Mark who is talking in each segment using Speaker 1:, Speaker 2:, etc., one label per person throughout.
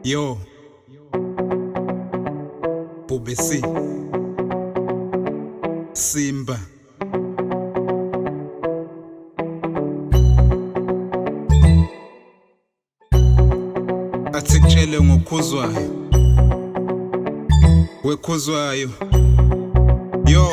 Speaker 1: Yo, Bhubesi, Simba. Athi kutshele ngokhuzwayo, wekhuzwayo. Yo,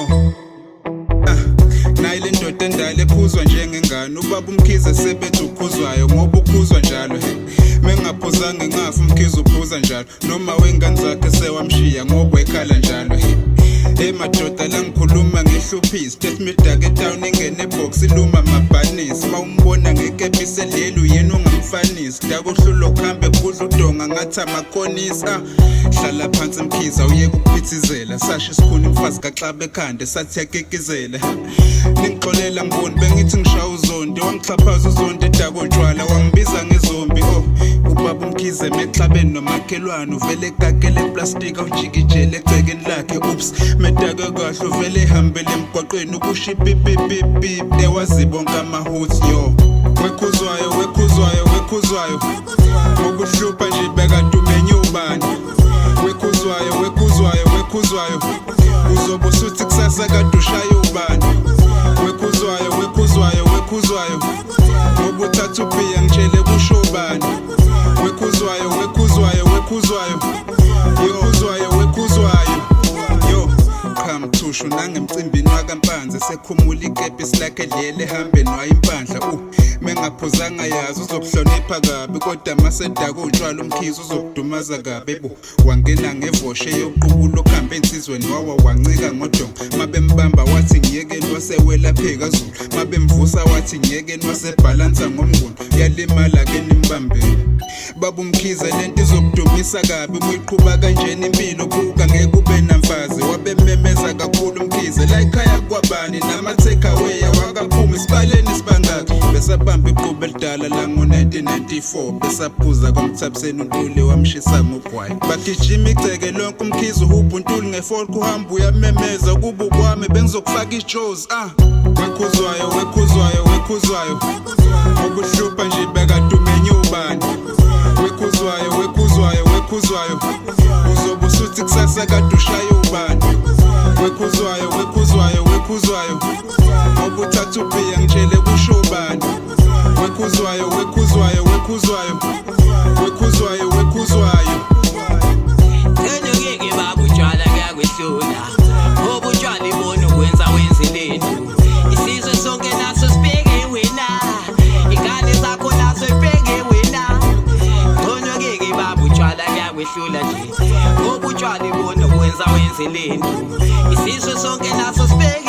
Speaker 1: nayi le ndoda endala ekhuzwa njengengane. Ubaba uMkhize sebethi ukhuzwayo ngoba ukhuzwa njalo. He, mengaphuzanga ngafa uMkhize uphuza njalo, noma wengane zakhe sewamshiya ngoba ekhala njalo. He, hey madoda, la ngikhuluma ngehluphisi tesmidake etown, ingene ebox iluma mabhanisi. Mawumbona ngekepisi eliyelu yena ungamfanisi, dakuhlulo kuhambe kudla udonga ngathi amakhonisi. Ah, hlala phansi Mkhize, awuyeke ukuphithizela. Sasho isikhuni mfazi kaxaba ekhanda sathi yakikizela. Ningixolela ngiboni bengithi ngishaya uZondi, wangixhaphaza uZondi edakotshwala, wangibiza ngezombi. Oh, ubaba uMkhize mexabeni nomakhelwane uvele ekakele eplastic, awujikijele egcekeni lakhe. Ups, medake kahle uvele ehambele emgwaqweni ukusho ipipipipip ewazi bonke amahoods. Yo, wekhuzwayo, wekhuzwayo, wekhuzwayo, ngokuhlupha nje bekade umenye ubani? Wekhuzwayo, wekhuzwayo, wekhuzwayo, uzobe usuthi kusasa kade ushaye ubani? Wekhuzwayo, wekhuzwayo, wekhuzwayo, ngoba uthatha ubhiya ngitshele kusho ubani? Wekhuzwayo, wekhuzwayo, wekhuzwayo, wekhuzwayo, wekhuzwayo. Yo, qhamthushu nangemcimbini wakampanze sekhumula ikepisi lakhe edlele ehambeni wayimpandla. Mengaphuzanga yazi uzokuhlonipha kabi, kodwa masedaka utshwala uMkhize uzokudumaza kabi bo. Wangena ngevoshe yoqubula okuhambe ensizweni, wawa wancika ngodonga. Mabembamba wathi ngiyekeni, wasewela phekazulu. Mabemvusa wathi ngiyekeni, wasebhalansa ngomngundo, yalimala ke nimbambeni. Baba uMkhize, lento izokudumisa kabi muyiqhuba kanjena impilo, buka ngeke ube namfazi. Wabememeza kakhulu uMkhize la ekhaya kwabani, nama-takeaway awakaphumi, sibaleni sibangaki besabamba iqubu elidala lango-1994, besaphuza kwamthabiseni uNtuli wamshisa ngogwayi. Bagijima igceke lonke, uMkhize uhubha uNtuli ngefolk, uhamba uyamemeza kuba ukwami bengizokufaka ijozi. Ah, wekhuzwayo, wekhuzwayo, wekhuzwayo, ngokuhlupha nje bekade umenye ubani? Wekhuzwayo, wekhuzwayo, wekhuzwayo, uzobe usuthi kusasa kade ushaye ubani? Wekhuzwayo, wekhuzwayo, wekhuzwayo, ngoba uthatha ubhiya ngitshele kusho ubani? Wekhuzwayo, wekhuzwayo, wekhuzwayo, wekhuzwayo, wekhuzwayo.
Speaker 2: Ngeke baba, utshwala kuyakwehlula, ngoba utshwala ibona ukwenza wenze lento. Isizwe sonke naso sibheke wena, ingane zakho nazo ibheke wena. Ngcono ngeke baba, utshwala kuyakwehlula nje, ngoba utshwala ibona ukwenza wenze lento. Isizwe sonke naso sibheke.